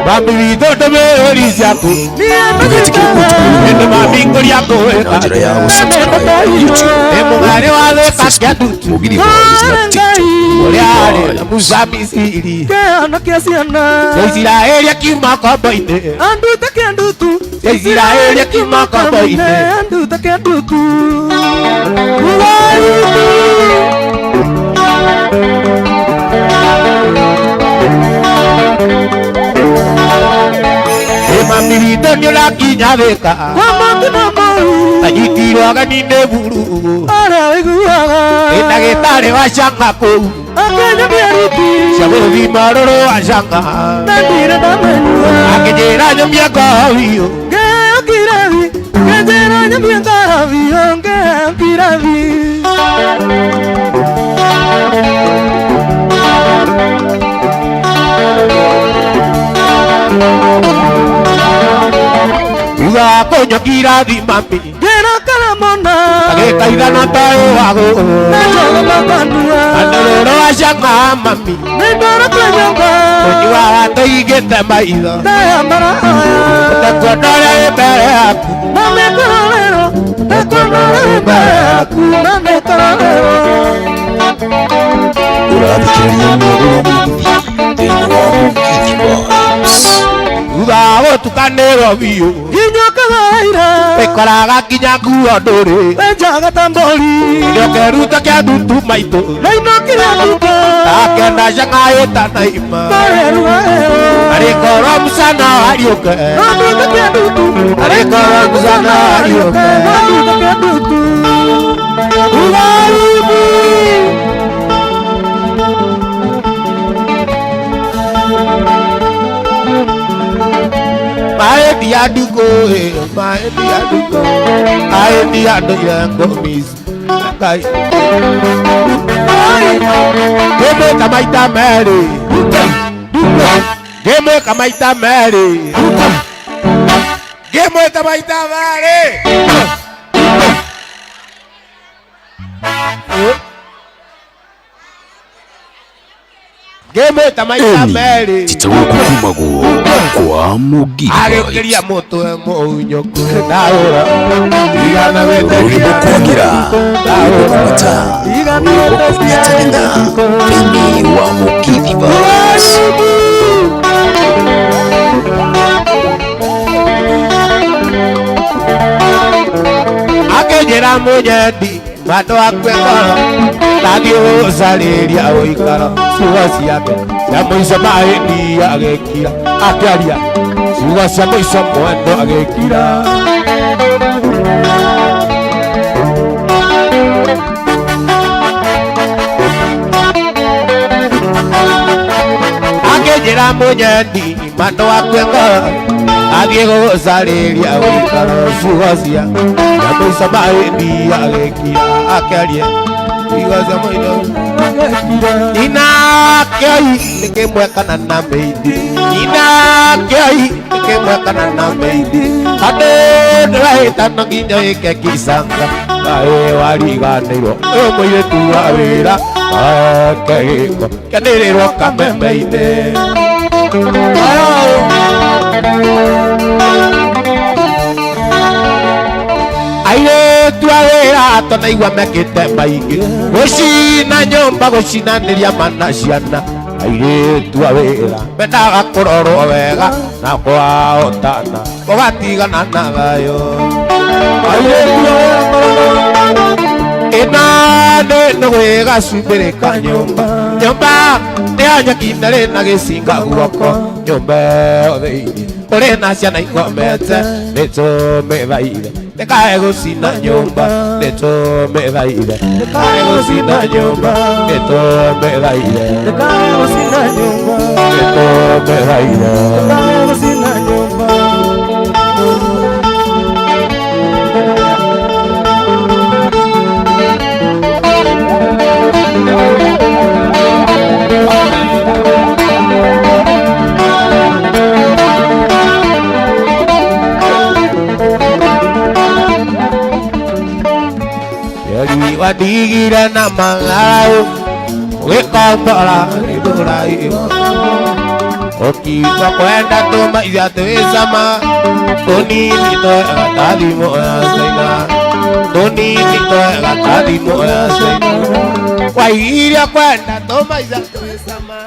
Mami witũ ndũmĩrĩri ciaku. Ndũgetigĩre gũtũmĩra Nĩ mami ngũria na ngũĩka. njĩra ya gũsubscribe YouTube, Nĩ mũgarĩ wa thĩka Facebook kĩandutu. Mũgithi Vibes na TikTok Mũgithi Ũrĩa arĩ na Vibes. Musa Misiri. Kĩhonokia ciana. Cia Isiraeli akiuma ngombo-inĩ. Anduta kĩandutu. Cia Isiraeli akiuma ngombo-inĩ. Anduta kĩandutu. Ugarutu. Ĩ mami witũ nĩ ũrakinya thĩka. Kwa makina mau. Anyitirwo ageni nĩ bururu. Ũrĩa ũiguaga. Ĩ ndagĩtarĩ wa canga kũu. Akĩnyonia riti. Cia gũthima rũrũ wa canga. Ndendire ndamenyua. Akĩnjĩra nyũmie ngoro biũ. Ngĩokirathi. Ngĩnjĩra nyũmie ngoro biũ. Ngĩokirathi. Thutha wa kũnyua kirathi mami. Ngĩrakara mũno. Agĩkaithana taũ wa gũkũ. Nĩnjoga makanua. Andũ wa canga mami. Nĩndora kwĩ nyũmba. Kũnyua watũigĩte maitho. Ndaya maraya. Ũtakuona ũrĩa wĩ mbere yaku. Na mĩkororero. Ndakuona ũrĩa wĩ mbere yaku. Na mĩkororero. Ũrathikĩrĩria mĩago ya Mũgithi thĩinĩ wa Mũgithi Vibes. Thutha wa gũtukanĩrwo biũ. Nginyokaga ira. Ĩkoraga nginya nguo ndũrĩ. Wenjaga ta mbũri. Nĩũkeruta kĩa ndutu maitũ. Nainũkire nduka. Akenda canga ĩtanaima. Maheru. Arĩkorwo mũcana wariũke. Anduta kĩandutu. Arĩkorwo mũcana wariũke. Anduta kĩandutu. Ugarubu. Maĩ ti andukũ ĩ, maĩ ti andukũ. Maĩ ti andũ irengo mici. Ngai. Ngĩmwĩka maita merĩ. Ngĩmwĩka maita merĩ. Ngĩmwĩka maita merĩ. Ngĩmwĩta maita Eni merĩ. tita gũkũ kumagwo kwa Mũgithi Agĩũkĩria Vibes. mũtwe mũunyũku ndaũra. Igana Rwĩmbo wĩtĩkia. kwagira, rwĩmbo kũmata, rwĩmbo kũnyitanĩra thĩinĩ wa Mũgithi Vibes. Akĩnjĩra mũnyendi mandũ akue ngoro ndathiĩ gũcarĩria ũikaro ciugo ciake cia mũico mahĩndi agĩkira akĩaria ciugo cia mũico mwendo agĩkira. Akĩnjĩra mũnyendi mandũ akue ngoro athiĩ gũcarĩria ũikaro ciugo cia cia mũico mahĩndi agĩkira akĩaria ciugo cia mũico Nina kĩoi nĩ kĩmwe kana na mĩindi. Nina kĩoi nĩ kĩmwe kana na mĩindi. Andũ ndĩrahĩtana nginya ĩke kicanga. Kaĩ wariganĩirwo ũyũ mũirĩtu wa wĩra ake gĩko kĩanĩrĩrwo kameme-inĩ. Airĩtu a wĩra tonaigua mekĩte maingĩ gũcina nyũmba gũcinanĩria mana ciana. Airĩtu a wĩra mendaga kũrorwo wega na kwahotana mũgatigana na thayũ. Airĩtu a wĩra ĩno nĩ nũgũ ĩgacumbĩrĩka nyũmba nyũmba nĩ ya nyeki na rĩ na gĩcinga guoko nyũmba ĩyo thĩinĩ kũrĩ na ciana ikomete nĩ tũmĩthaire ndĩkae gũcina nyũmba nĩ tũmĩthaire ndĩkae gũcina nyũmba nĩ tũmĩthaire Ndĩkae gũcina nyũmba. nĩ tũmĩthaire. Ndĩkae gũcina nyũmba. Yeri wadigire na mang'arau ũgĩkombora itũũra. Ũkiuga kwenda tũmaica twĩ cama, tũnini twega ta thimũ ya Caina, tũnini twega ta thimũ ya Caina. Waigire kwenda tũmaica twĩ cama,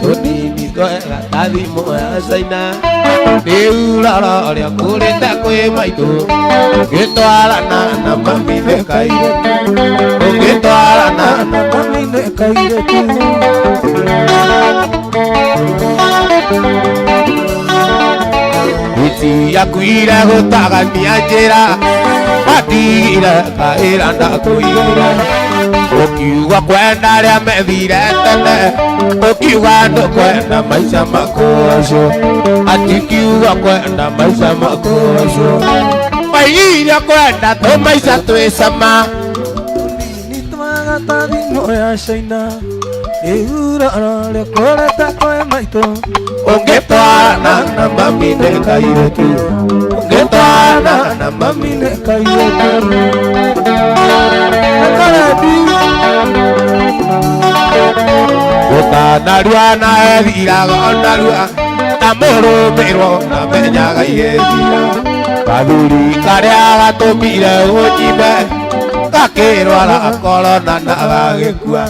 tũnini twega ta thimũ ya Caina. Rĩu rora ũrĩa kũrĩte kwĩ maitũ, ũngĩtwarana na mami nĩ kairĩtu, ũngĩtwarana na mami nĩ kairĩtu. Iti yakuire gũtagania njĩra, watigire kaĩra ndakũire. Ũkiuga kwenda arĩa methire tene, ũkiuga ndũkwenda maica makũacio, atikiuga kwenda maica makũacio. Waigire kwenda tũmaica twĩ cama. Tũnini twega ta thimũ ya Caina, rĩu rora ũrĩa kũrĩte kwĩ maitũ. Ũngĩtwarana na mami nĩ kairĩtu, ũngĩtwarana na mami Mami nĩ kairĩtu. Nĩ Gũtanarua na ethiraga onarua, na mũrũmĩrwo na menyaga igethira. Kathuri karĩa gatũmire ũnyime, gakĩrwara korona na gagĩkua,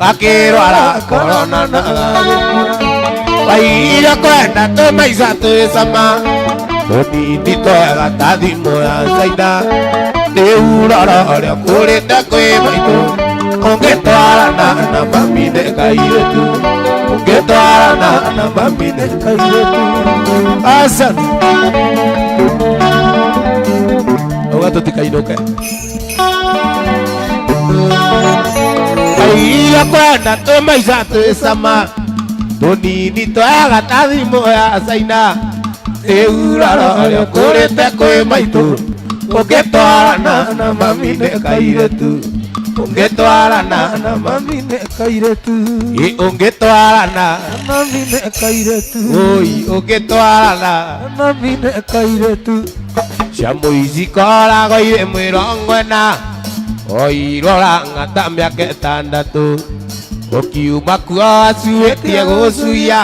gakĩrwara korona na gagĩkua. Waigire kwenda tũmaica twĩ cama, tũnini twega ta thimũ ya Caina. Rĩu rora ũrĩa kũrĩte kwĩ maitũ, ũngĩtwarana na mami nĩ kairĩtu, ũngĩtwarana na mami nĩ kairĩtu. Asante. Auga tũtikainũke. Waigire kwenda tũmaica twĩ cama, tũnini twega ta thimũ ya Caina. Rĩu rora ũrĩa kũrĩte kwĩ maitũ, ũngĩtwarana na mami nĩ kairĩtu, ũngĩtwarana na mami Mami nĩ kairĩtu. Ĩ ũngĩtwarana Mami nĩ kairĩtu. oi ũngĩtwarana Mami nĩ kairĩtu. cia mũici koragwo irĩ mĩrongo ĩna, oirora ng'ata mĩaka ĩtandatũ, ũkiuma kuo acuĩtie gũcuia,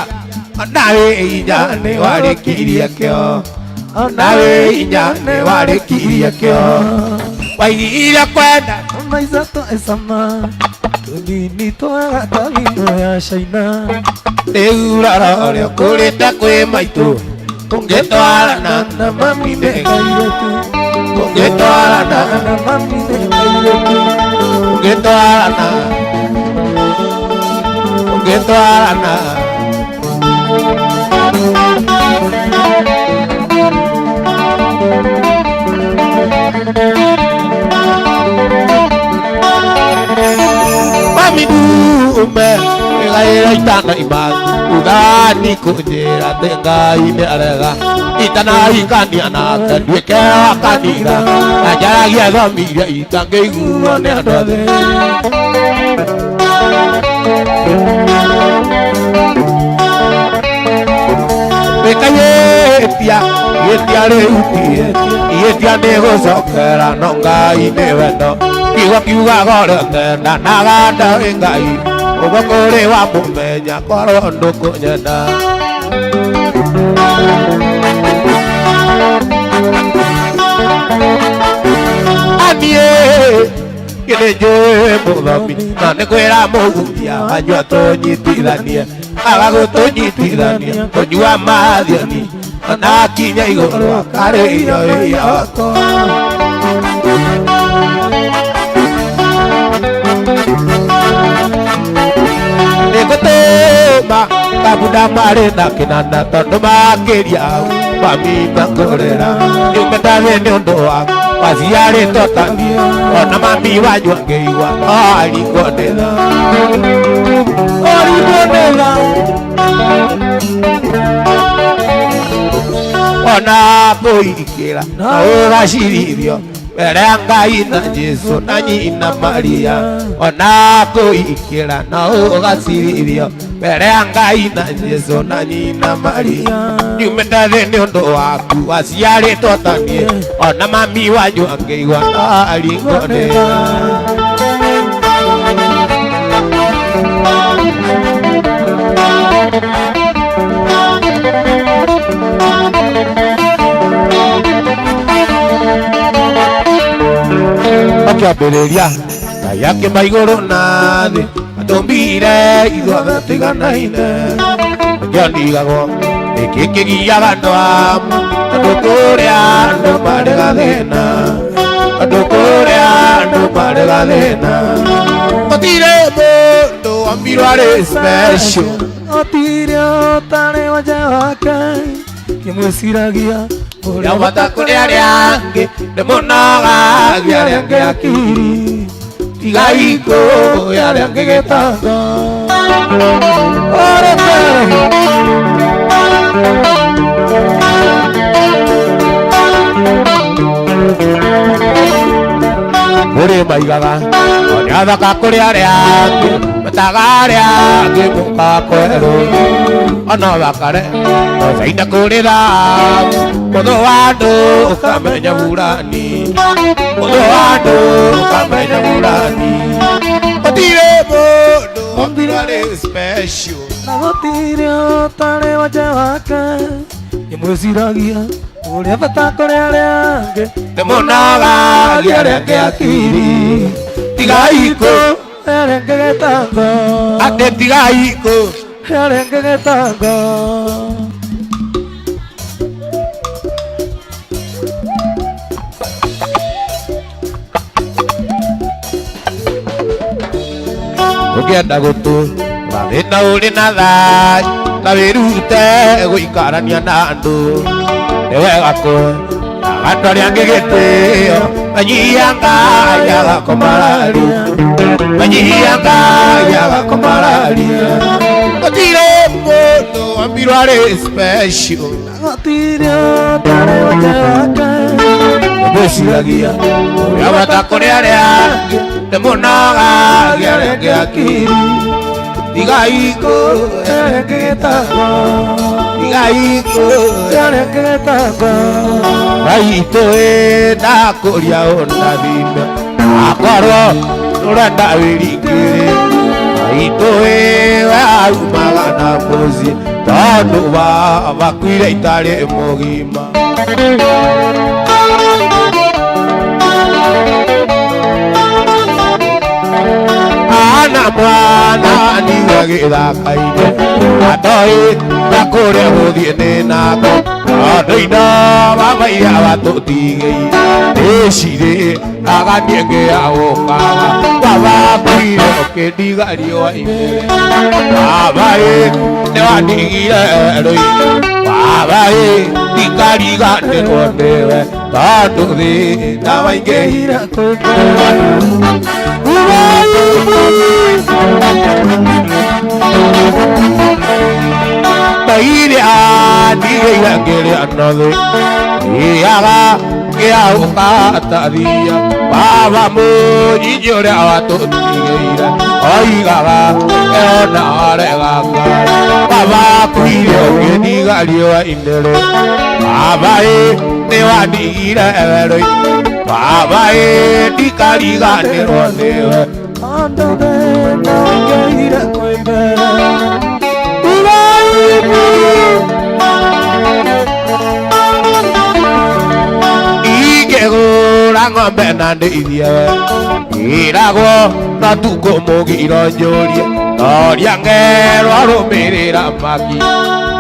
ona wĩ inya nĩ warĩkirie kĩo, ona wĩ inya nĩ warĩkirie kĩo. Waigire kwenda Maica twĩ cama, tũnini twega ta thimũ ya Caina. Rĩu rora ũrĩa ũkũrĩte kwĩ maitũ, ũngĩtwarana na mami nĩ kairĩtu. Ũngĩtwarana Na mami nĩ kairĩtu. Ũngĩtwarana, ũngĩtwarana. Mami ndume ĩgaĩra itana imathi ugani kũnjĩra atĩ Ngai nĩ arega itanahikania nake nduĩke wa kanitha na njaragia thomi iria itangĩiguo nĩ andũ othe. Wĩkayĩtia ihĩtia rĩu ti ihĩtia nĩ gũcokera no Ngai nĩ wendo kiugo kiugaga ũrĩa ũtenda na ganda wĩ Ngai ũguo kũrĩ wa mũmenya korwo ndũkũnyenda. Aniĩ githĩ njũĩ mũthomi na nĩ kwĩra mũhutia wanyua tũnyitithanie aga gũtũnyitithania kũnyua mathioni ona akinya igũrũ akarĩ irio yakwa. Nĩngũtũma kabunda marĩ na kĩnanda tondũ makĩria hau mami makũrĩra nyumĩte thĩ nĩ ũndũ waku waciarĩtwo ta niĩ ona mami wanyu angĩigua no aringwo nĩ tha. Ũringwo nĩ tha. Ona kũhingĩra na ũgacirithio mbere ya Ngai na Jesũ na nyina Maria, ona kũhingĩra na ũgacirithio mbere ya Ngai na Jesũ na nyina Maria, nyumĩte thĩ nĩ ũndũ waku waciarĩtwo ta niĩ ona mami wanyu angĩigua no aringwo nĩ tha. Kĩambĩrĩria Ngai akĩmba igũrũ na thĩ atũmbire ithuothe tũiganaine nĩkĩo ndigagwo nĩkĩ kĩgiaga andũ amwe andũ kũrĩa andũ marĩ gathĩna andũ kũrĩa andũ marĩ gathĩna gũtirĩ mũndũ ombirwo arĩ special. Gũtirĩ ũtarĩ wanja wake kĩmwĩciragia ũrĩa bata kũrĩ arĩa angĩ nĩ mũnogagia arĩa angĩ akiri tigai kũya arĩa angĩ gĩtongo. Kũrĩ maigaga nĩ athaka kũrĩ arĩa angĩ metaga arĩa angĩ mũka kwerũ ona wakare ocaina kũrĩ thabu mũthũ wa andũ ũkamenya burani mũthũ wa andũ ũkamenya burani gũtirĩ mũndũ ombirwo arĩ special. Na gũtirĩ ũtarĩ wanja wake kĩmwĩciragia ũrĩa bata kũrĩ arĩa angĩ nĩ mũnogagia arĩa angĩ akiri tigai kũ arĩa angĩ gĩtongo atĩ tigai kũ arĩa angĩ gĩtongo. Ũngĩenda gũtũra thĩna ũrĩ na thayũ na wĩrute gũikarania na andũ nĩ wega kũheaga andũ arĩa angĩ gĩtĩo manyihia Ngai agakũmararia manyihia Ngai agakũmararia gũtirĩ mũndũ ombirwo arĩ special. Gũtirĩ ũtarĩ wanja wake Mwĩciragia ũrĩa bata kũrĩ arĩa angĩ nĩ mũnogagia arĩa angĩ akiri tigai kũ arĩa angĩ gĩtongo tigai kũ arĩa angĩ gĩtongo. Maitũ ĩ ndakũria ũnathime akorwo ũrenda wĩringĩrĩ maitũ ĩ waumaga na mũciĩ tondũ babakuire itarĩ mũgima. Ana mwana niwe gĩthaka-inĩ atoĩ na kũrĩa gũthiĩ nĩ nako tondũ indo baba iria watũtigĩire ĩcirĩ aganie ngĩagũkaga baba kuire ũkĩndiga riũa inene baba ĩ nĩwandigire rũi baba ĩ ndikariganĩrwo nĩwe tondũ thĩna waingĩhire. Maire andigĩire ngĩrĩa nothĩ iaga ngĩaũkatathia baba mũnyinyi ũrĩa watũtigĩire oigaga ena arega Ngai baba kuire ũkĩndiga riũa inene baba ĩ nĩwandigire werũ-inĩ baba ĩ ndikariganĩrwo nĩwe. Tondũ thĩna waingĩhire kwĩ mbere. Ingĩgũra ng'ombe na ndĩithie we ĩragwo na tukũ mũgiro njũrie noria ngerwo rũmĩrĩra maki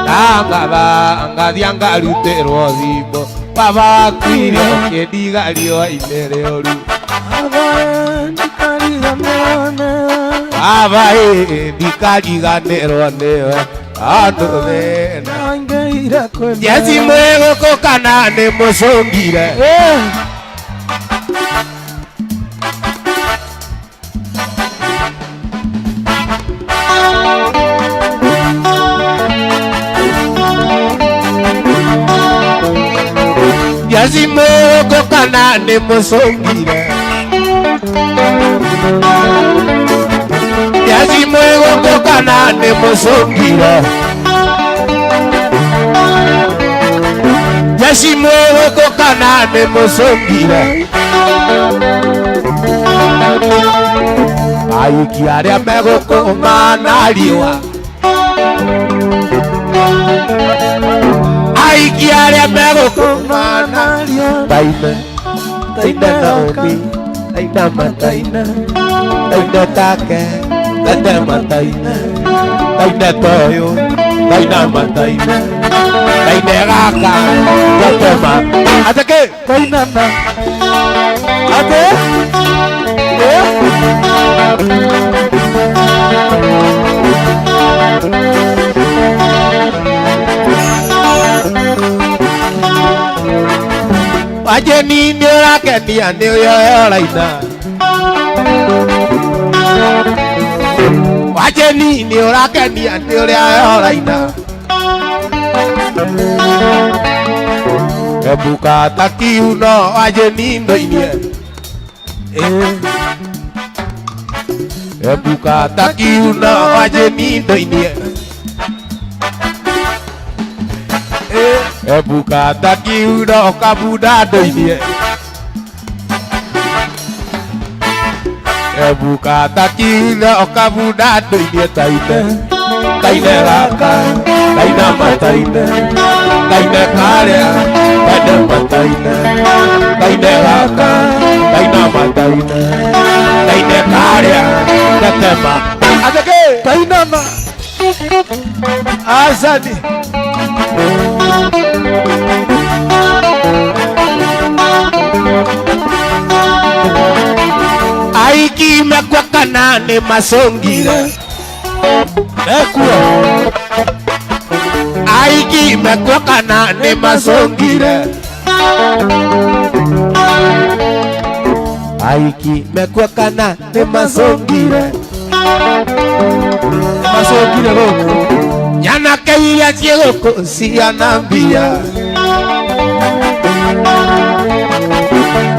ndangatha ngathia ngarutĩrwo thimbo baba wakuire ũkĩndiga riũa inene ũru Baba ndikariganĩrwo nĩwe. Baba ĩ ndikariganĩrwo nĩwe tondũ thĩna Waingĩhire kwĩ mbere. Jeci mwĩgũkũ kana nĩ mũcũngire. Jeci mwĩgũkũ kana nĩ mũcũngire. Jeci mwĩgũkũ kana nĩ mũcũngire. Jeci mwĩgũkũ kana nĩ mũcũngire. Aiki arĩa megũkũma na riũa aiki arĩa megũkũma na taime taime Naomi Taina mataina taina take tete mataina taina toyo taina mataina taina gaka tete ma atake taina na ate Wajeni nĩ ũrakenia nĩ ũrĩa ũraina Wajeni nĩ ũrakenia nĩ ũrĩa ũraina Ebuka takiuno wajeni ndoinie Ebuka takiuno wajeni ndoinie Ebuka takiuno kabuda ndoinie Ebuka takiuno kabuda ndoinie taine taine gaka taina mataine taine karia taine mataine taine gaka taina mataine taine karia tetema ateke taina ma asadi Aiki mekwa kana nĩ macũngire mekuo Aiki mekwa kana nĩ macũngire Aiki mekwa kana nĩ macũngire macũngire gũkũ Nyanake iria ciĩ gũkũ ciana mbia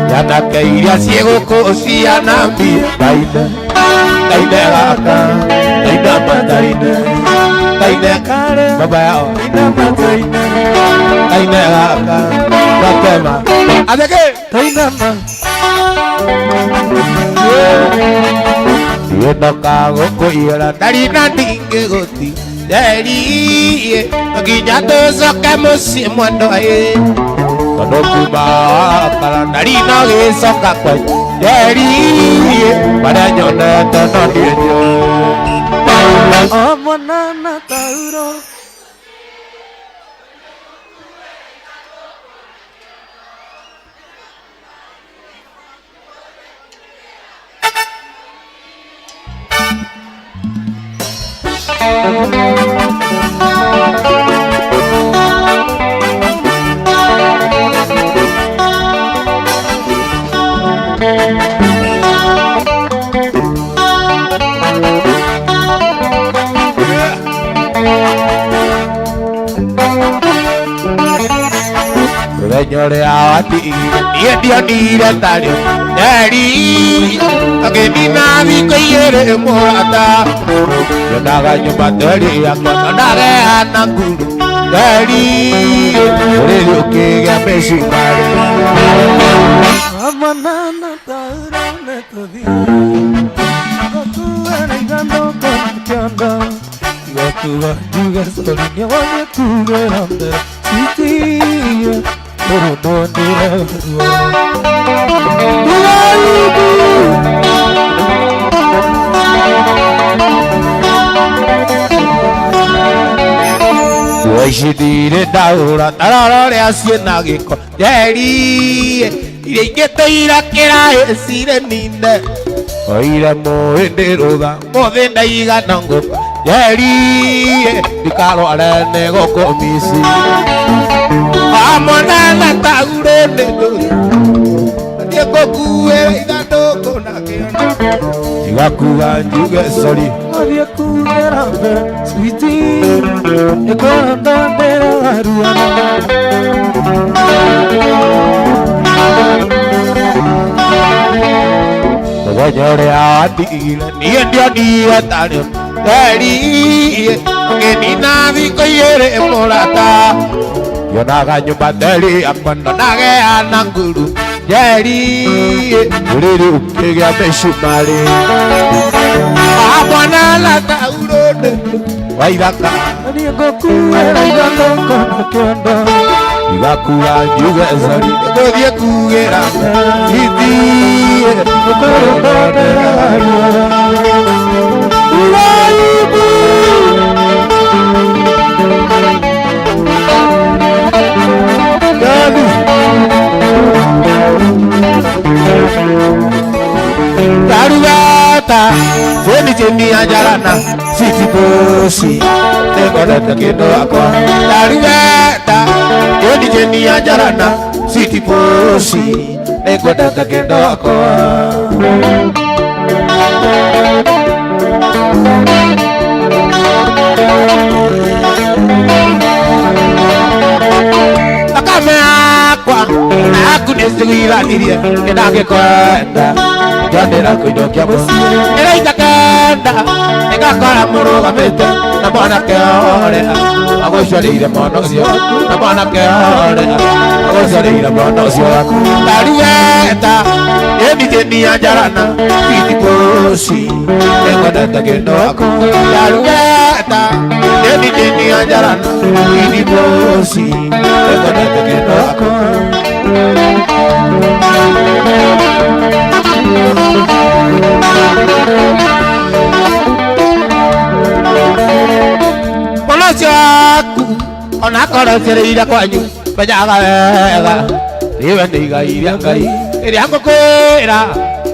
Nyanake iria ciĩ gũkũ ciana mbia Taine, taine gaka, taina mataine Taine kare baba yao taina mataina Taine gaka, tatema Ateke taina ma Enoka gũkũiyũra ndarĩ na ndingĩgũti nderiĩ nginya tũcoke mũciĩ mwendwa ĩ tondũ kuma wakara ndari no gĩcoka kwanyu nderiĩ marĩa nyonete no niĩ njũĩ o mwana na tauro Mũthenya ũrĩa watigire niĩ ndionire tarĩo nderi agĩthina thikũ igĩrĩ mũrata nyonaga nyũmba nderi yakwa nonagehana nguru nderi ũrĩrĩ ũkĩgĩa mĩcumarĩ o mwana na tauro nĩtũthiĩ gũkuĩra ithandũkũ na kĩondo tigakuga njuge sori nĩwathiĩ kugĩra mbere citie ũrũndũ ndĩreruo Ndũgaigu Nguo ici ndirĩ ndahũra tarora ũrĩa ciĩna gĩko nderi iria ingĩ tũira kĩraĩ cirĩ nine oire mũĩ ndĩ rũtha mũthĩ ndaigana ngũka nderi ndikarware nĩ gũkũ mici amwana na taurũ nĩ ndũri thiĩ ngũkuĩra ithandũkũ na kĩondo tigakuga njuge sori Wathiĩ kugĩra mbere sweetie nĩkũrũndũ ndĩrarua Mũthenya ũrĩa watigire niĩ ndionire tarĩ nderi ngĩnina thikũ igĩrĩ mũrata nyonaga nyũmba nderi yakwa ndonageana nguru nderi ũrĩrĩ ũkĩgĩa mĩcumarĩ amwana na taurũ nĩ waithaka Niĩ ngũkuĩra ithandũkũ na kĩondo tiga Kuga njuge sori nĩngũthiĩ kugĩra ithiĩ Uraibu. Gani. Tarugata Jeni jeni anjarana Siti bosi Nengorete kindu wakwa. Tarugata Jeni jeni anjarana Siti bosi Nengorete kindu wakwa. Thakame yakwa na yaku nĩciguithanirie nĩndangĩkwenda njanĩra kũinũkia mũciĩ ĩraita kenda nĩngakora mũrũgamĩte na mwanake ũrĩa agũciarĩire mwana ũcio na mwanake ũrĩa agũciarĩire mwana ũcio waku. Taruweta ĩnijĩnia njarana titipoci nĩngwendete kĩndũ waku. Taruweta ĩnijĩnia njarana titipoci nĩngwendete kĩndũ waku. Mwana ũcio waku onakorwo ũcereire kwanyu menyaga wega rĩwe nĩ igai rĩa Ngai rĩrĩa ngũkwĩra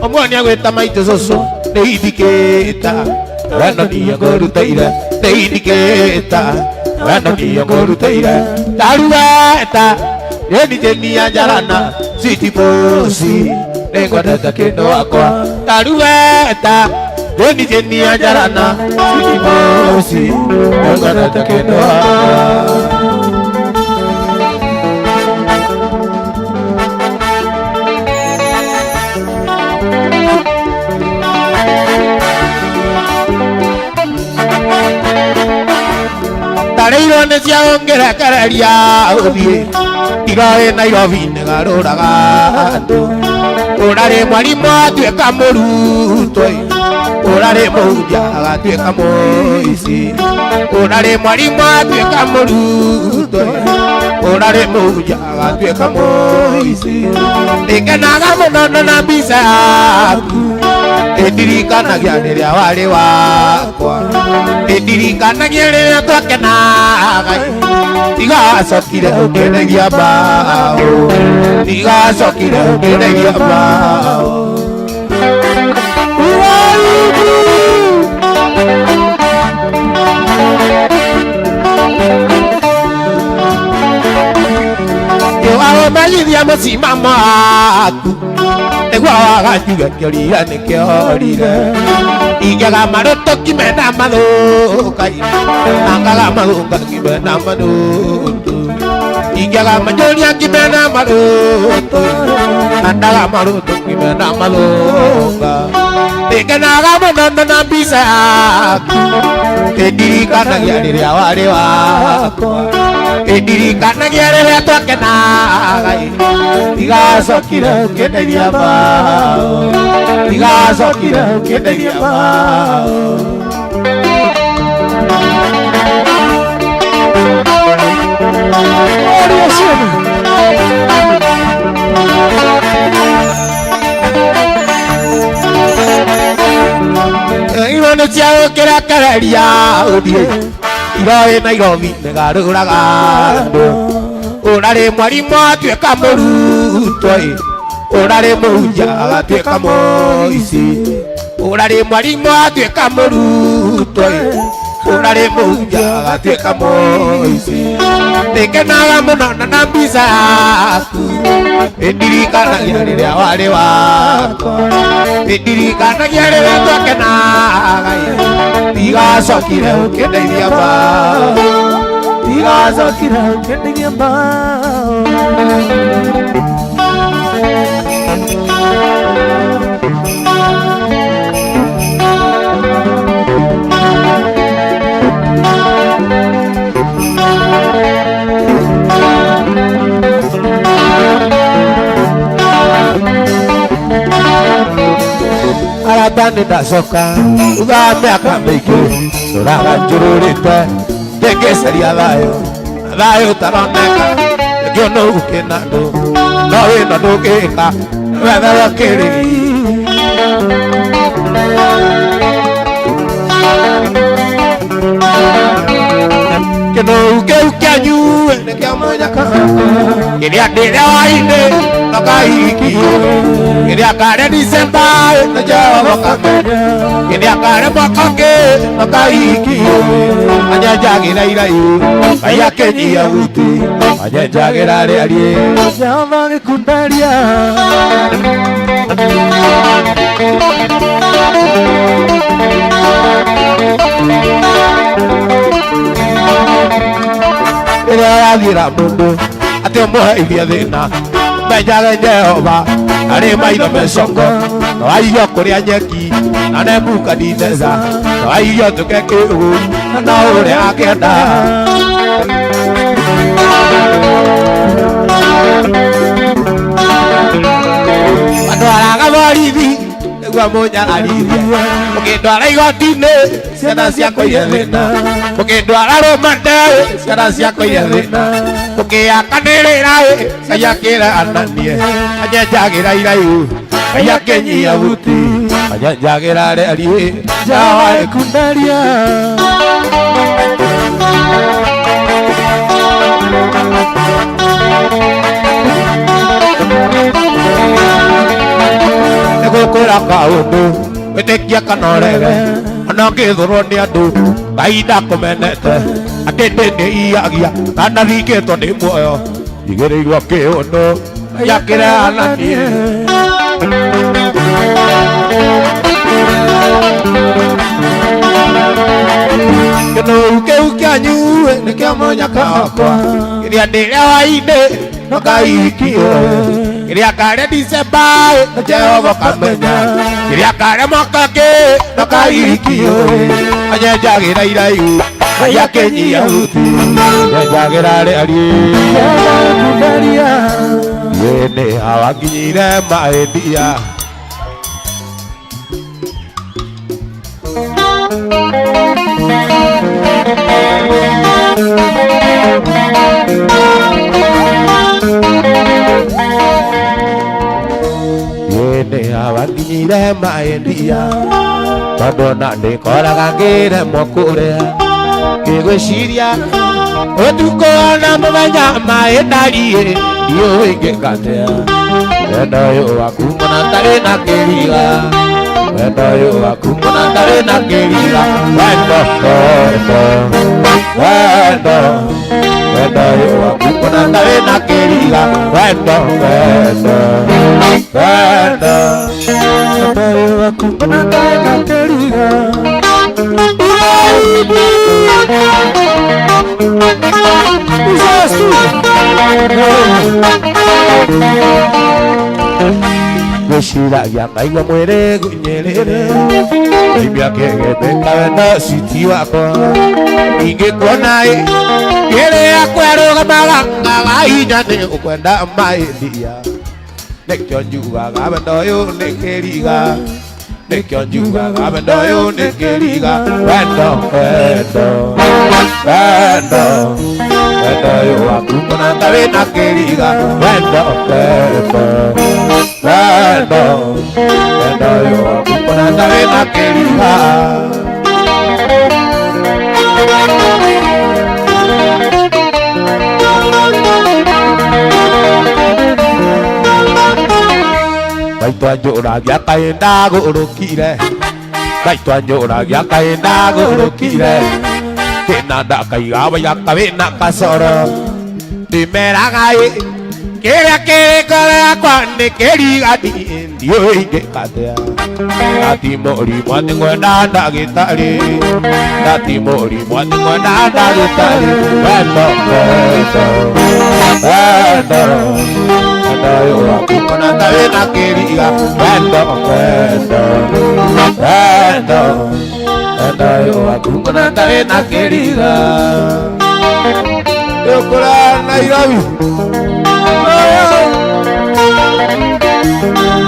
ũmwe nĩagwĩta maitũ cũcũ nĩ indikĩta wendo niĩ ngũrutĩire nĩ indikĩta wendo niĩ ngũrutĩire. Taruweta ĩnijĩnia njarana citiboci nĩngwendete kĩndũ wakwa. Taruweta ĩnijĩnia njarana citiboci nĩngwendete kĩndũ wakwa. Tarĩirwo nĩ cia ũngĩrekereria ũthiĩ tiga wĩ Nairobi nĩgarũraga andũ. Ũrarĩ mwarimũ atuĩka mũrutwo ũrarĩ mũhunjia agatuĩka mũici ũrarĩ mwarimũ atuĩka mũrutwo ũrarĩ mũhunjia agatuĩka mũici. Nĩngenaga mũno na mbica yaku nĩndirikanagia rĩrĩa warĩ wakwa nĩndirikanagia rĩrĩa twakenaga tigacokire ũkĩndegia mbaũ tigacokire ũkĩndegia mbaũ. Uraibu. Ũmenyithia mũcimamo waku nĩguo waganjuge kĩorire nĩkĩorire ingĩaga marũtũ kimena mathũka angaga mathũka kimena mathũtũ ingĩaga manjũria kimena marũtũ andaga marũtũ kimena mathũka. Nĩngenaga mũno na mbica yaku nĩndirikanagia rĩrĩa warĩ wakwa nĩndirikanagia rĩrĩa twakenaga tigacokire ũkĩndeithia mbaũ tigacokire ũkĩndeithia mbaũ. Iro nĩ cia gũkĩrekereria ũthiĩ iroĩ Nairobi nĩgarũraga andũ. Ũrarĩ mwarimũ atuĩka mũrutwo ũrarĩ mũhunjia agatuĩka mũici ũrarĩ mwarimũ atuĩka mũrutwo ũrarĩ mũhunjia agatuĩka mũici. Nĩngenaga mũno na mbica yaku nĩndirikanagia rĩrĩa warĩ wakwa nĩndirikanagia rĩrĩa twakenaga tigacokire ũkĩndeithia mbaũ Tigacokire ũkĩndeithia mbaũ. Arata nĩndacoka thutha wa mĩaka mĩingĩ ndũraga njũrũrĩte ngĩngĩcaria thayũ na thayũ ũtaroneka Kĩono kĩna ndũ no wĩna ndũngĩka wethaga kĩrĩ. Kĩnũu kĩu kĩanyu nĩ kĩa mũnyaka kĩrĩa ndĩrĩa wainĩ ndũkahikio kĩrĩa karĩa Disemba nĩ Jehova kamenya kĩrĩa karĩa mwaka ũngĩ ndũkahikio anyenjagĩra iraihu Ngai akĩnyia huti anyenjagĩra rĩariĩ Jehova gĩkundaria. Rĩrĩa ũrathiĩra mũndũ atĩ ũmũhe iria thĩna menjage Jehova arĩ maitho mecongo no aiyo kũrĩa nyeki na Nebukadineza no aiyo tũke kĩũgũ na no ũrĩa akĩenda. Andwaraga borithi nĩguo mũnyararithie mũkĩndwara igoti-inĩ ciana ciakwa irĩ thĩna mũkĩndwara rũmande ciana ciakwa irĩ thĩna mũkĩakanĩrĩra Ngai akĩra ananie anyenjagĩra iraihu Ngai akĩnyia huti anyenjagĩra rĩariĩ Jehova gĩkundaria. Nĩgũkwĩra kaũndũ wĩtĩkia kana ũrege ona ũngĩthũrwo nĩ andũ Ngai ndakũmenete atĩ ndĩ nĩ iyagia kana thingĩtwo nĩ muoyo igĩrĩirwo kĩũndũ Ngai akĩra ananie. Kĩnũu kĩu kĩanyu nĩkĩo mũnyaka wakwa kĩrĩa ndĩrĩa wainĩ ndũkahikio kĩrĩa karĩa Disemba nĩ Jehova kamenya kĩrĩa karĩa mwaka ũngĩ ndũkahikio anyenjagĩra iraihu Ngai akĩnyia huti anyenjagĩra rĩariĩ. Jehova gĩkundaria. Nĩ hawakinyire maendia nĩ hawakinyire maendia tondũ ona ndĩkoraga ngĩremwo kũrĩa ngĩgwĩciria ũtukũ ona mũthenya maĩ ndariĩ ndiũĩ ngĩkatea wendo ũyũ waku mũna ndarĩ na kĩriga wendo ũyũ waku mũna ndarĩ na kĩriga wendo wendo wendo wendo ũyũ waku mũna ndarĩ na kĩriga wendo wendo wendo. Wendo waku mbona ndarĩ na kĩriga. Gwĩciragia ngaigua mwĩrĩ gunyĩrĩre ngaigua kĩgĩthĩka wendo citi wakwa ingĩkuona ĩ kĩrĩa kwerũgamaga ngaga hinya nĩ ũkwenda maendia nĩkĩo njugaga wendo ũyũ nĩ kĩriga nĩkĩo njugaga wendo ũyũ nĩ kĩriga wendo wendo wendo wendo ũyũ waku mũna ndarĩ na kĩriga wendo wendo wendo wendo ũyũ waku mũna ndarĩ na kĩriga. Maitũ anjũragia kaĩ ndagũrũkire maitũ anjũragia kaĩ ndagũrũkire kĩnanda kaiga waiga kawĩna kacoro ndĩmeraga ĩ kĩrĩa kĩrĩ ngoro yakwa nĩ kĩriga ndiũĩ ingĩkatea ndati mũrimũ atĩ ngwenda ndagĩtarĩ ndati mũrimũ atĩ ngwenda ndagĩtarĩ wendo wendo wendo wendo ũyũ waku mũna ndarĩ na kĩriga wendo wendo wendo wendo ũyũ waku mũna ndarĩ na kĩriga ndĩũkũra Nairobi.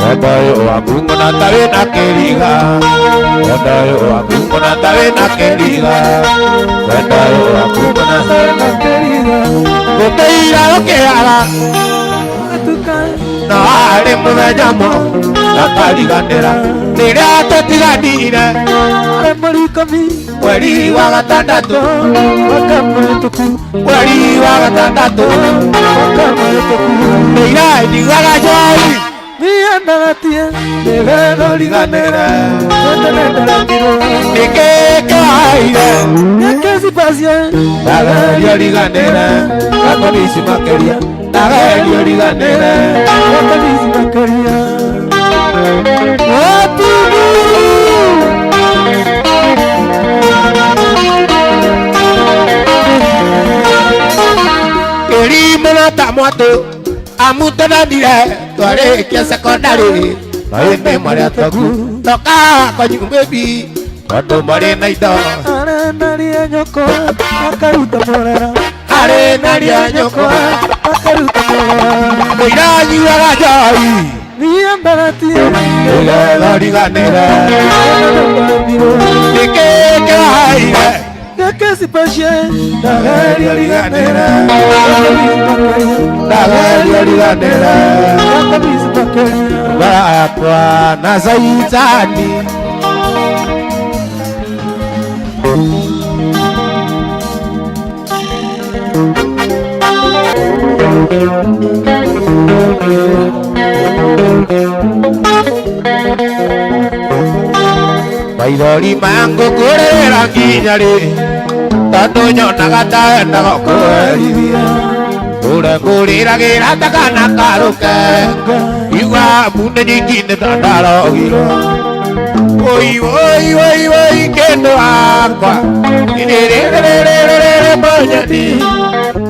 Wendo ũyũ waku mũna ndarĩ na kĩriga wendo ũyũ waku mũna ndarĩ na kĩriga wendo ũyũ waku mũna Ndarĩ na kĩriga. Gũtũira gũkĩara na warĩ mũthenya mo ndakariganĩra rĩrĩa tũtiganire mweri wa gatandatũ mweri wa gatandatũ ndĩira nyuaga njohi riganĩre nĩkĩ kĩwaire ndageria riganĩre gakonisi makĩria ndageria riganĩre Kĩrimũ no ta mwatũ amu tũnanire twarĩkia sekondarĩ no ĩndĩ marĩ atoku toka kwanyu baby tondũ marĩ na indo Arenaria nyoko akaruta morera arĩ na ria nyũkwa akaruta morera mũira nyuaga njohi niĩ mbaratie nĩgetha ũriganĩre nĩkĩ kĩrahaire gakecipacie ndageria ũriganĩre ndageria ũriganĩre ngoro yakwa na caitani maithori mangũkũrĩra nginya rĩ tondũ nyonaga ta wendaga kũherithia ũrĩa ngũrĩragĩra ta kana karũkenga igua munĩ nyingĩ nĩ ta ndarogirwo oi oi oi oi kĩndũ wakwa rĩrĩrĩrĩrĩrĩ mũnyeni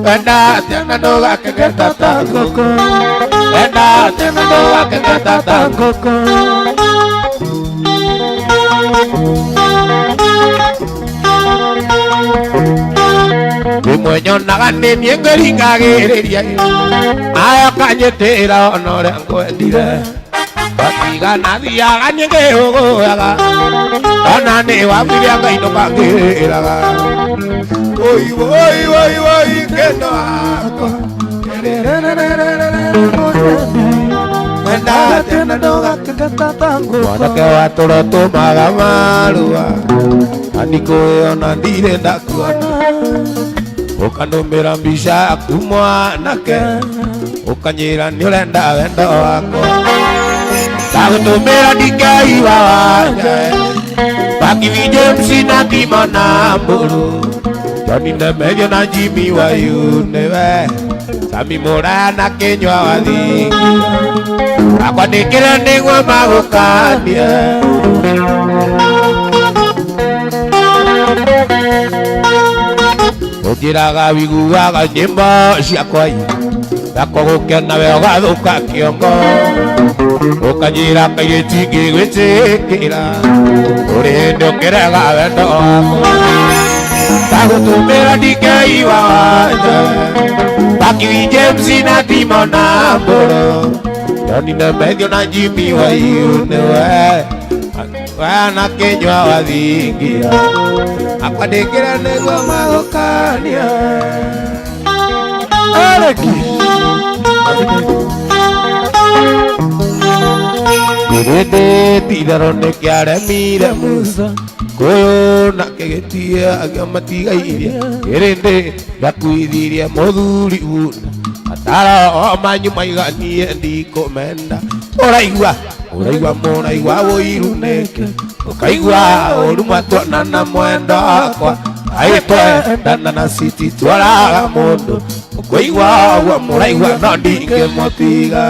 wenda tena ndũgakengeta ta ngũkũ wenda tena ndũgakengeta ta ngũkũ rĩmwe nyonaga nĩ niĩ ngĩringagĩrĩria nayo kanyĩtĩra ona ũrĩa ngwendire watigana thiaga niĩ ngĩhũgũyaga ona nĩ wambire ngainũka ngĩrĩraga oi oi oi oi kĩndũ wakwa wenda tena mwanake wa tũro tũmaga marũa na ndikũĩ ona ndirĩ ndakuona ũkanũmĩra mbica yaku mwanake ũkanyĩra nĩ ũrenda wendo wakwa ndagũtũmĩra ndikeiwa wanja Bakiwi James na Timo na Mbũrũ Johnny Nemerio na Jimmy Wayu nĩwe Sami Mũraya na Kĩnyua wa Thingira akwandĩkĩre nĩguo magũkanie ũnjĩraga wiguaga nyĩmbo ciakwa ndakwa gũkena we ũgathũka kĩongo ũkanjĩra kairĩtu ingĩgwĩtĩkĩra ũrĩ hĩndĩ ũkĩrega wendo wakwa ndagũtũmĩra ndikeiwa wanja Bakiwi James na Timo na Mbũrũ Johnny Nemerio na Jimmy Wayu nĩwe na Kĩnyua wa Thingira akwandĩkĩra nĩguo magũkania Areki Kĩrĩndĩ ti-itherũ nĩkĩaremire Musa kũyũ nake gĩtia matigairie kĩrĩndĩ gĩakuithirie mũthuri una ataro manyu maiganie ndikũmenda ũraigua ũraigua mũraigua ũiru nĩkĩ ũkaigua ũru matuona na mwendo wakwa aitwendana na citi twaraga mũndũ ũkũigua ũguo mũraigua no ndingĩmũtiga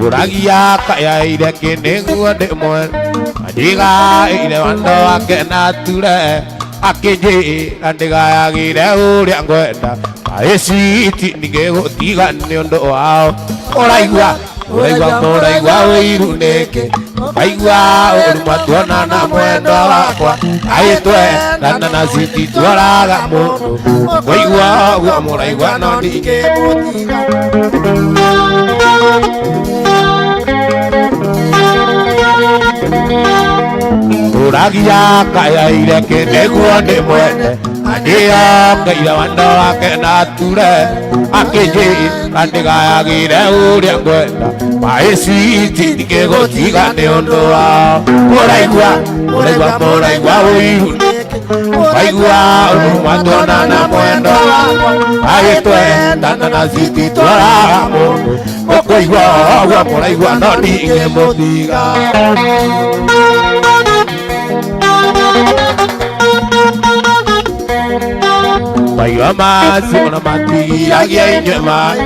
Uragia kayaire kĩnĩguo ndĩmwe ndigaire wendo wake na ture akĩnjĩra ndĩgayagĩre ũrĩa ngwenda kaĩ citi ningĩgũtiga nĩ ũndũ wao ũraigua ũraigua mũraigua ũiru nĩkĩ ũkaigua ũru matuona na mwendo wakwa kaĩ twendana na citi tworaga mũndũ ũkũigua ũguo mũraigua no ndingĩmũtiga Ũragia kayaire kĩnĩguo nĩ mwene anjĩongeire wendo wake na ture akĩnjĩra ndĩgayagĩre ũrĩa ngwenda maĩ citi ndingĩgũtiga nĩ ũndũ wao mũraigua mũraigua mũraigua ũiru waigua ũndũ matona na mwendo wakwa agĩtwendana na citi twaraga mũndũ ũkũigua ũguo mũraigua no ndingĩmũtiga. Maigua macio na matigiragia inyuĩ maĩ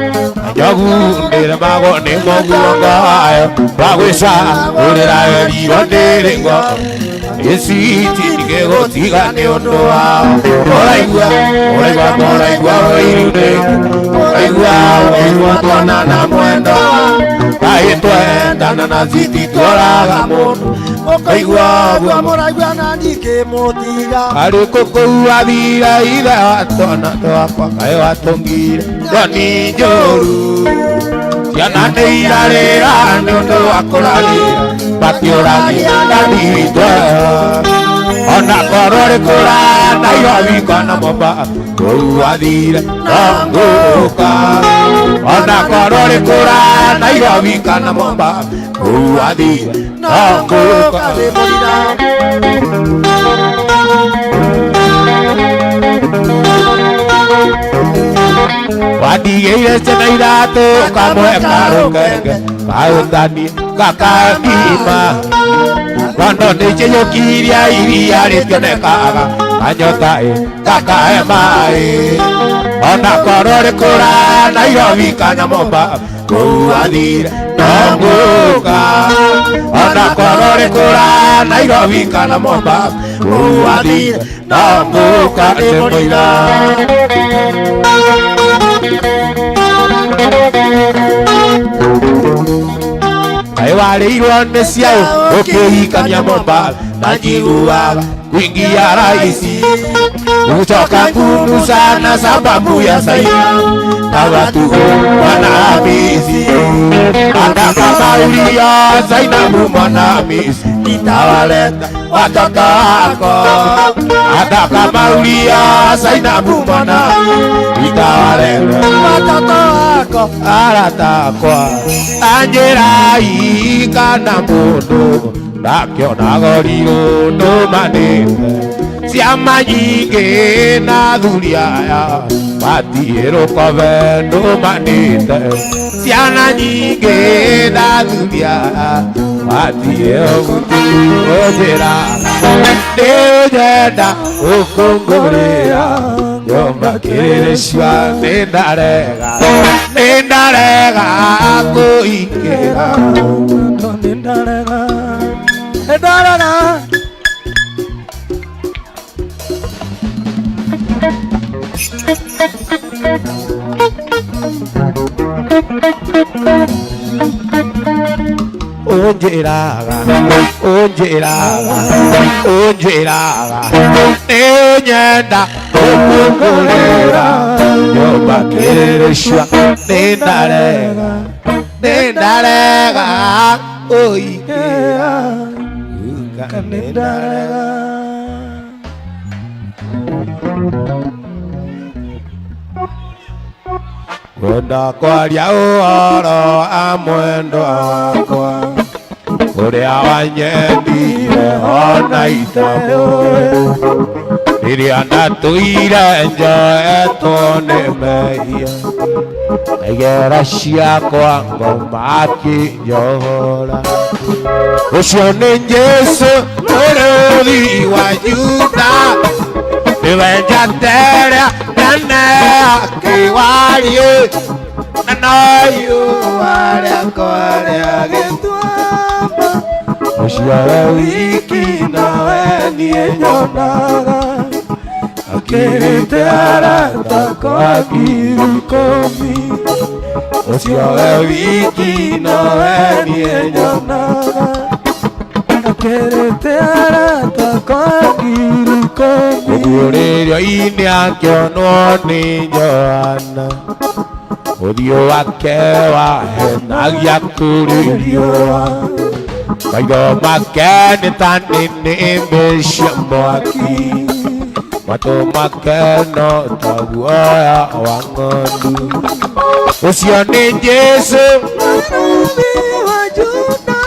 njogu ndĩremagwo nĩ mũguongo wayo wagwĩca ũrĩra werirwo ndĩrĩngwo ĩciti ndingĩgũtiga nĩ ũndũ wao mũraigua mũraigua mũraigua ũiru nĩ mũraigua ũiru tuona na mwendo kaĩ twendana na citi tworaga mũndũ ũkaigua ũguo Mũraigua na ndingĩmũtiga. Arĩ kũkũu athire ithe wa twana twakwa kaĩ watũngire thoni njũru ciana nĩ irarĩra nĩ ũndũ wa kũrarĩra matiũragia ndanitwe ona korwo rĩ kũraya Nairobi kana Mombasa kũu athire no ngũka ona korwo rĩ kũraya Nairobi kana Mombasa kũu athire no ngũka. Ndĩ mũrira. Wadigĩire ciana ithatũ kamwe karũkenge kaũtani gakakima kondo nĩ ciyũkiria iria rĩtionekaga kanyota ĩ gakahe maĩ ona korwo rĩ kũraya Nairobi kana Mombasa kũu athire no ngũka ona korwo rĩ kũraya Nairobi kana Mombasa kũu athire no ngũka ndĩ mũira. Kaĩ warĩirwo nĩ ciaũ ũkĩhikania Mombasa na njiguaga kuingia rahisi kutoka ngumu sana sababu ya saia na watugo mwana Hamisi hata kama ulio Zainabu mwana Hamisi nitawaleta watoto wako hata kama ulio Zainabu mwana nitawaleta Watoto wako. Arata akwa anjĩrai kana mũndũ ndakĩona gorirũ ndũmanĩte ciama nyingĩ na athuri aya matirĩ rũkobe ndũmanĩte ciana nyingĩ na athuri aya matirĩ ũguti ũnjĩra nĩnyenda ũkũngũrĩra nyũmba kĩrĩrĩcua nĩndarega nĩndarega kũingĩra. Nĩndarega. Nĩndarega. Ũnjĩraga ũnjĩraga ũnjĩraga nĩũnyenda ũkũngũrĩra nyũmba kĩrĩrĩcua nĩndarega nĩndarega ũingĩra Nĩndarega. Kwenda kwaria ũhoro wa mwendwa wakwa ũrĩa wanyendire ona itamũĩ rĩrĩa ndatũire njoetwo nĩ mehia na igera ciakwa ngoma akĩnjohora ũcio nĩ Jesũ mũrũthi wa Juda nĩwe njata ĩrĩa nene akĩwarie na noyuwa rĩakwa rĩa Gĩtuamba. Ũcio we wiki Nawe niĩ nyonaga akĩrĩte arata kwa ngiri ikũmi. Ũcio we wiki Nawe niĩ nyonaga akĩrĩte arata kwa ngiri ikũmi. Ũguũrĩrio-inĩ akĩonwo nĩ Johana ũthiũ wake wahenagia kũrĩ riũa. Maitho make nĩ ta nĩnĩmbĩ cia mwaki, matũ make no ta guoya wa ng'ondu. Ũcio nĩ Jesũ. Mũrũthi wa Juda.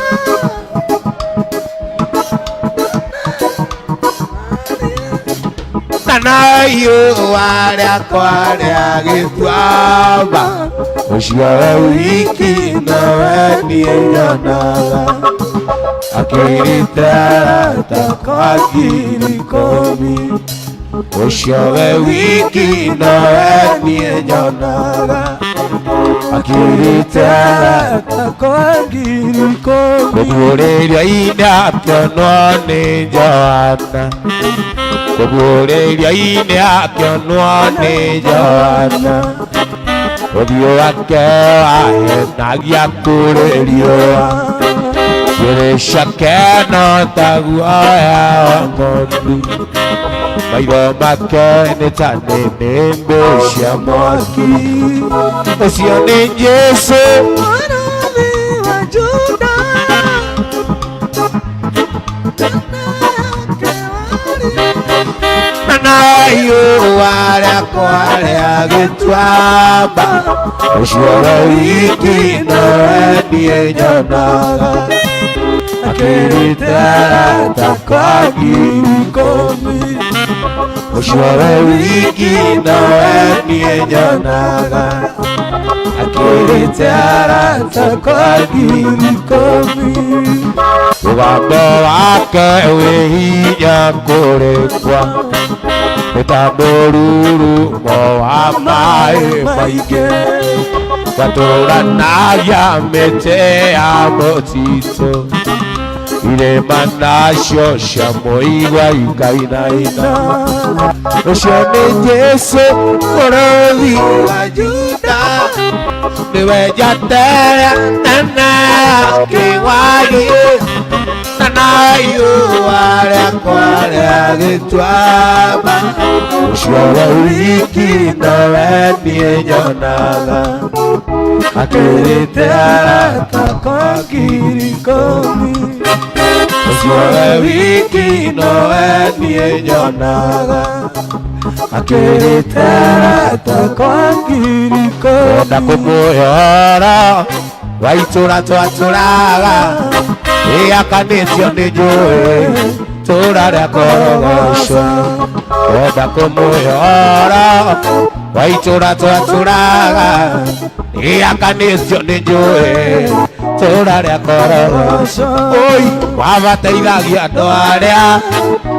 Na no riũa rĩakwa rĩa gĩtuamba, ũcio we wiki nowe niĩ nyonaga akĩrĩte arata kwa 10,000. Ũcio we wiki nowe niĩ nyonaga akĩrĩte arata Kwa 10,000. Kũguũrĩria-inĩ akĩonwo nĩ Johana, kũguũrĩria-inĩ akĩonwo nĩ Johana, ũthiũ wake wahenagia kũrĩ riũa, njuĩrĩ ciake no ta guoya wa ng'ondu, maitho make nĩ ta nĩnĩmbĩ cia mwaki. Ũcio nĩ Jesũ. Mũrũthi wa Juda. Na riũa rĩakwa rĩa gĩtuamba, ũcio we wiki nowe niĩ nyonaga akĩrĩte arata kwa 10,000. Ũcio we wiki nowe niĩ nyonaga akĩrĩte arata kwa 10,000. Mũgambo wake wĩ hinya kũrĩ kwa nĩ ta mũrurumo wa maĩ maingĩ, gatũranagia mĩtĩ ya mũtitũ, irĩma nacio cia mũigua ikainaina. Ũcio nĩ Jesũ mũrũthi wa Juda, nĩwe njata ĩrĩa nene ya kĩwariĩ, na no riũa rĩakwa rĩa gĩtuamba, ũcio we wiki nowe niĩ nyonaga akĩrĩte arata Kwa 10,000. Ũcio we wiki nowe niĩ nyonaga akĩrĩte arata Kwa 10,000. Enda kũmũhora wa itũra twatũraga, ĩakanĩtio nĩ njũĩ tũra rĩa korogoco. Enda kũmũhora wa itũra twatũraga, ĩakanĩtio nĩ njũĩ tũra rĩa korogoco. Oi, wabateithagia andũ arĩa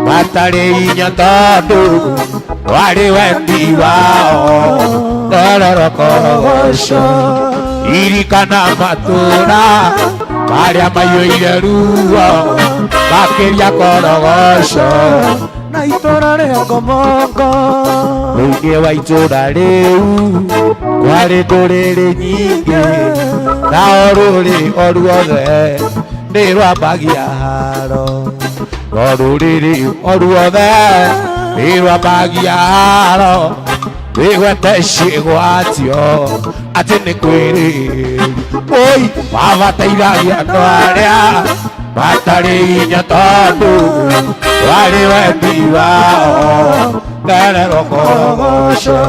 matarĩ hinya tondũ warĩ wendi wao ndererwo korogoco. Ririkana matũra marĩa maiyũire ruo makĩria korogoco. Na itũra rĩa Ngomongo. Thĩinĩ wa itũra rĩu kwarĩ ndũrĩrĩ nyingĩ, na o rũrĩ o ruothe nĩ rwambagia haro. O rũrĩrĩ o ruothe nĩ rwambagia haro, wĩgwete cigwatio atĩ nĩ kwĩrĩria. Oi, wabateithagia andũ arĩa matarĩ hinya tondũ warĩ wendi wao ndererwo korogoco.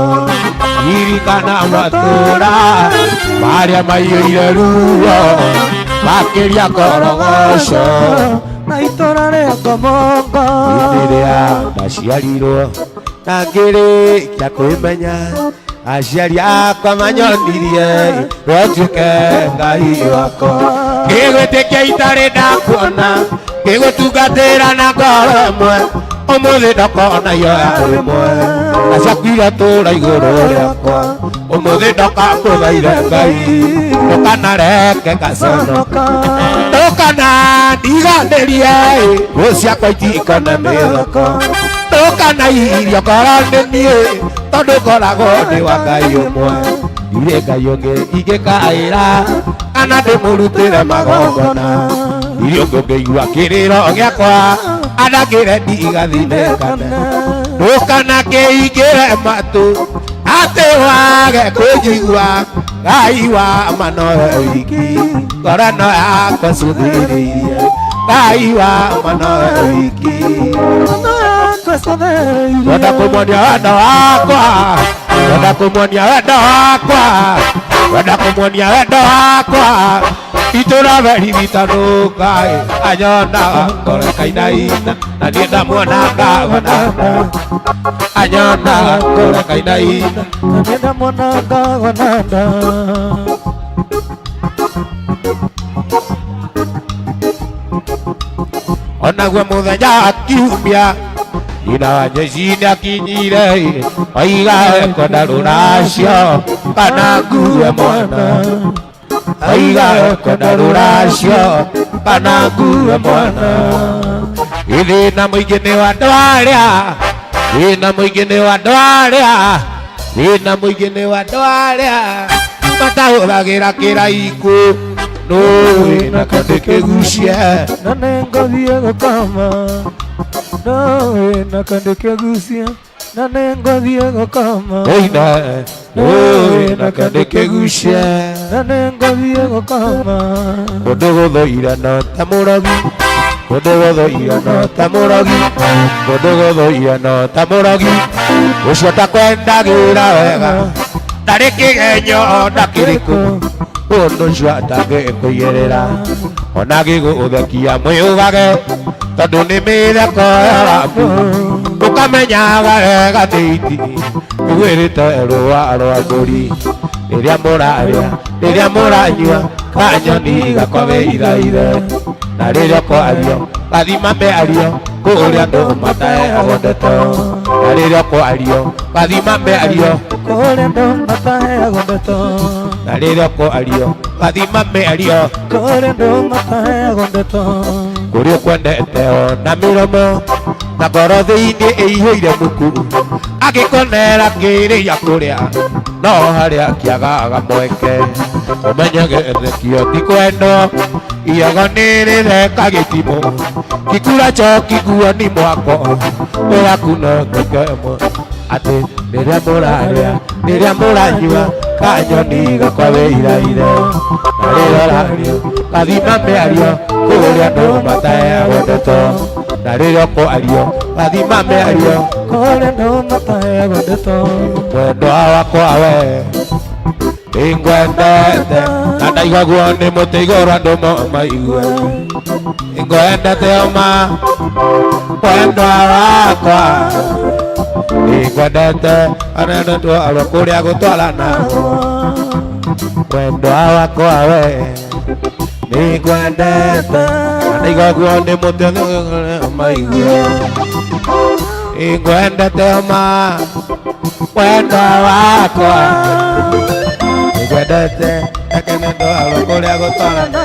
Ririkana matũra marĩa maiyũire ruo makĩria korogoco. Na itũra rĩa Ngomongo. Rĩrĩa ndaciarirwo na ngĩrĩkia kwĩmenya, aciari akwa manyonirie watuĩke Ngai wakwa. Ngĩgwĩtĩkia itarĩ ndakuona, ngĩgũtungatĩra na ngoro ĩmwe, ũmũthĩ ndokona ioya rĩmwe, na ciaku iratũra igũrũ rĩakwa. Ũmũthĩ ndoka ngũthaire Ngai, ndũkanareke ngaconoka, ndũkanandiganĩrie, ngũ ciakwa itikone mĩthoko, ndũkanairio ngoro nĩ niĩ, tondũ ngoragwo ndĩ wa Ngai ũmwe. Ndirĩ Ngai ũngĩ ingĩkaĩra kana ndĩmũrutĩre magongona, ndirĩ ũngĩ ũngĩigua kĩrĩro gĩakwa andangĩre ndigathinĩkane. Ndũkanakĩingĩre matũ atĩ wage kũnjigua, Ngai wa manowe wiki ngoro ĩno yakwa cũthĩrĩirie Ngai wa manowe wiki wenda kũmuonia wendo wakwa wenda kũmuonia wendo wakwa wenda kũmuonia wendo wakwa itũra verivitanuka anyonaga ngoro ĩkainaina na niĩ ndamuona ngagona anyonaga ngoro ĩkainaina Nenda mwana ngagonanda. Onaguo mũthenya wa kiumia nyina wa njeci nĩakinyire oiga ekwenda rũracio kana ngue mwana oiga ekwenda rũracio kana ngue mwana ithĩna mũingĩ nĩ wa andũ arĩa thĩna mũingĩ nĩ wa andũ arĩa thĩna mũingĩ nĩ wa andũ arĩa matahũthagĩra kĩraikũ nũĩ na kandĩ kĩgucie Na nĩngũthiĩ gũkoma. Nowe na kandĩ kĩgucia. Na nĩngũthiĩ gũkoma. Oina nũĩ na kandĩ kĩgucie Na nĩngũthiĩ gũkoma. Mũndũ gũthũire no ta mũrogi mũndũ gũthũire no ta mũrogi mũndũ gũthũire no ta mũrogi ũcio takwendagĩra wega ndarĩ kĩgenyo ona kĩrĩkũ ũndũ ũcio atangĩkũigĩrĩra ona gĩgũthekia mwĩũgage tondũ nĩ mĩtheko yaku ũkamenyaga wega thĩiti ĩgwĩrĩte rũa rwa mbũri rĩrĩa mũrarĩa rĩrĩa mũranyua kanyoni gakwa iraire na rĩrĩa kwario gathima mĩario kũrĩa andũ mataheagwo ndeto na rĩrĩa kwario gathima mĩario Kũrĩa andũ mataheagwo ndeto. Na rĩrĩa kwario gathima mĩario Kũrĩa andũ mataheagwo ndeto. Kũrĩa ũkwendete ona mĩromo na ngoro thĩinĩ ĩihũire muku agĩkonera kĩrĩa kũrĩa no harĩa kĩagaga mweke ũmenyage thekio ti kwendwo iyago nĩ rĩreka gĩtimũ kikura choki nguo-ni mwako ũraku no tũkemwo atĩ rĩrĩa mũrarĩa rĩrĩa mũranyua kanyoni gakwa wĩiraire na rĩrĩa ũrario gathima mĩario kũrĩa andũ mataheagwo ndeto na rĩrĩa ũkwario gathima mĩario Kũrĩa andũ mataheagwo ndeto. Mwendwa wakwa we nĩngwendete na ndaiguagwo nĩ mũtĩ igũrũ andũ maigue nĩngwendete oma mwendwa wakwa nĩngwendete anendetwarwo kũrĩa gũtwarana mwendwa wakwa we nĩngwendete na ndaiguagwo nĩ mũtĩ maigue nĩngwendete oma mwendwa wakwa nĩngwendete akenendwarwo kũrĩa gũtwarana.